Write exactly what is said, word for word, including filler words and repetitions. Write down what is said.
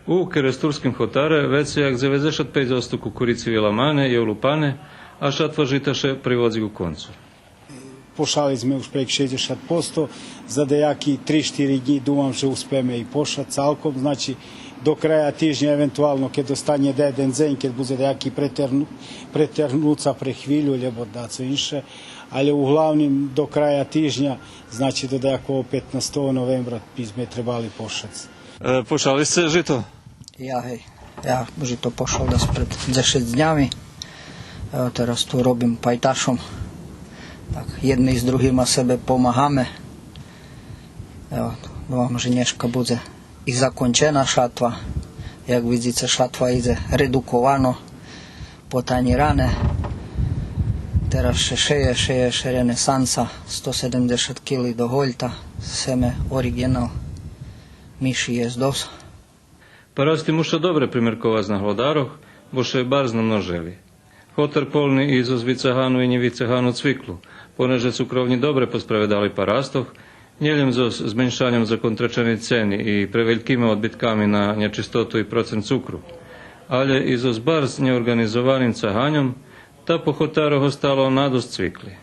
У Керестурским хотаре вецей як дзеведзешат пейц одсто кукурици виламане и олупане, а шатва жита ше приводзи ку концу. Пошали зме уж прейґ шейдзешат посто, за даяки три-штири днї думам же успеме и пошац цалком, значи до края тижня, евентуално кед остане даєден дзень, кед будзе даяки претерну-, претернуца пре хвилю, лєбо дацо инше, але углавним до края тижня, значи до даякого петнастого новембра би зме требали пошац. Е, пошали сце жито? Я, гей. Я жито пошал дас пред дзешец днями. Ево, тераз ту робим пайташом. Так, єдни з другима себе помагаме. Ево, думам же нєшка будзе и закончена шатва. Як видзице, шатва идзе редуковано по танї ране. Тераз ше шеє, шеє ше ренесанса, сто седемдзешат кили до гольта, семе ориґинал. Миши єст досц. Парасти муша добре примерковац на глодарох, бо ше барз намножели. Хотар полни и зоз вицагану и нєвицагану цвиклу, понеже цукровнї добре посправедали парастох, нєлєм зоз зменшаньом законтраченей цени и превелькима одбитками на нєчистоту и процент цукру, алє и зоз барз нєорґанизованим цаганьом, та по хотарох остало надосц цвикли.